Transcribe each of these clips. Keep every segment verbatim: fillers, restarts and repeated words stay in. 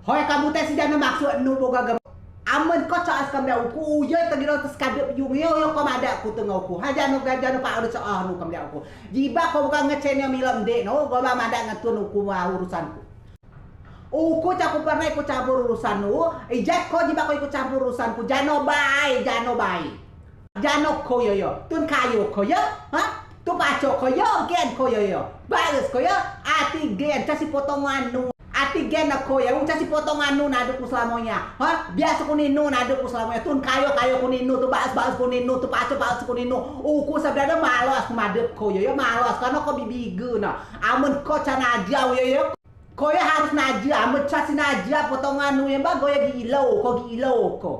Hoi, kamu te si jano maksud nu boga gem. Amen ko coa as kemliak uku, uyo te gilo te sekadep yung yo, yo ko madeak ku tengah uku. Ha, jano ga-, jano pa ade coa nu kemliak uku. Jibeak ko boga ngecen yo milok ndek no, ko ba madeak ngen tun uku ma urusan ku. Uku coa ku pernah ikut campur urusan nu, ijai ko jibeak ko ikut campur urusan ku, jano bae, jano bae. Jano ko yo yo, tun kayo ko yo, ha? Tun paco ko yo, gen ko yo yo. Baes ko yo, ati gen, coa si potongan nu. Ati gen ko yo, coa si potongan nu nadep ku selamonyo. Ha? Biaso kunei nu nadep ku selamonyo. Tun kayo, kayo kunei nu, tun baes, baes kunei nu, tun paco, paco kunei nu. Uku sebenea malos ku madep ko yo yo, malos. Kareno ko bibige na. Amen ko coa najea yo yo. Ko yo harus najea, amen coa si najea potongan nu yo ba, ko yo gilo, ko gilo ko.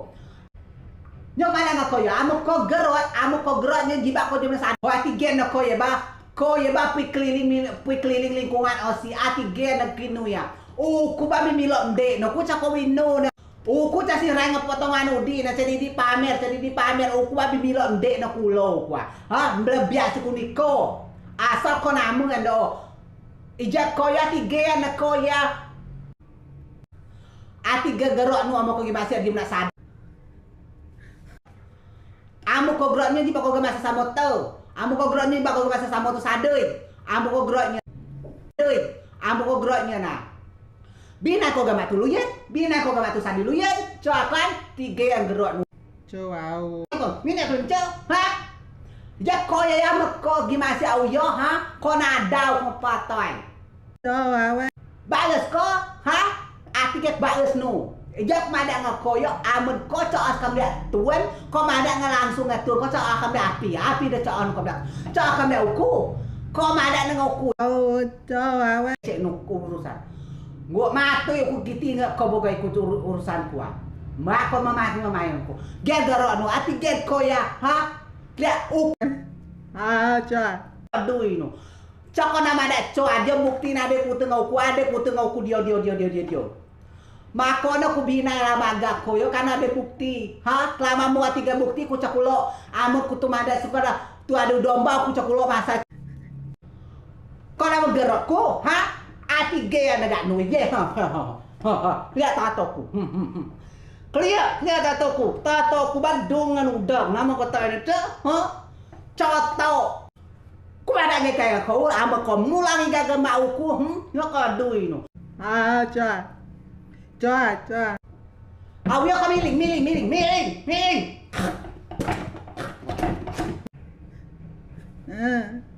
Nyo madeak ngen ko yo, amen ko gerot, amen ko gerot nyo jibeak ko jemeh sadei. Ko ati gen ko yo ba, ko yo ba pui keliling, pui keliling lingkungan o si, ati gen kinu yo. Uku ba bi milok ndek no, ku coa ko wino ne. Uku coa si reng potongan udi ne, coa di pamer, coa di pamer, uku ba bi milok ndek no kulo ku. Ha, melebiak si kunei ko. Asal ko namen do. Ijai ko yo ati gen ko yo. Ati gen gerot nu amen ko gi masiak di menak sadei. Amen ko gerot nyo jibeak ko gi masiak samo te. Amen ko gerot nyo jibeak ko gi masiak samo te sadei. Amen ko gerot nyo. Dei. Amen ko gerot nyo na. Binai ko gemak tu luyen, binai ko gemak tu sadi luyen, coa kan, ati gen gerot nu. Coa au. Ko, minek kelem coa, ha? Ijai ko yo yo amen ko gi masiak uyo, ha? Ko nadau ko patoi. Coa au. Baes ko, ha? Ati gen baes nu. Ijai madeak ngen ko yo, amen ko coa as kemliak tun, ko madeak ngen langsung ngen tun, ko coa as kemliak api, api de coa as kemliak, coa as kemliak uku. Ko madeak ngen uku. Au. Coa au. Cek nu urusan. Ngok matei uku giti ngen ko boga ikut uru-, urusan ku a. Mak ko mamai mamai ku. Gen gerot nu, ati gen ko yo, ha? Liak uku. Ha, coa. Adui nu. Coa ko na madeak coa, ade bukti ne ade ku tengah uku, ade ku tengah uku dio, dio, dio. Mako ne ku binai lah magea ko yo, kareno ade bukti. Ha? Kelama mu ati gen bukti ku coa kulo. Amen ku tu madeak suka da. Tu ade domba ku coa kulo maso. Ko lah megerot ku, ha? Ati gen ne gak nu ye. Ha, ha, ha, ha, ha. Liak tato ku. Hmm, hmm, hmm. Keliak, keliak tato ku. Tato ku badung ngen udang. Namen ko tau ne te? Ha? Coto. Ku madeak ngen ko, amen ko mulang igai gemak uku, hmm? Nyo ko adui nu. Ah, coa. Coa, coa. Au yo ko miling, miling, miling, miling, miling. Eh.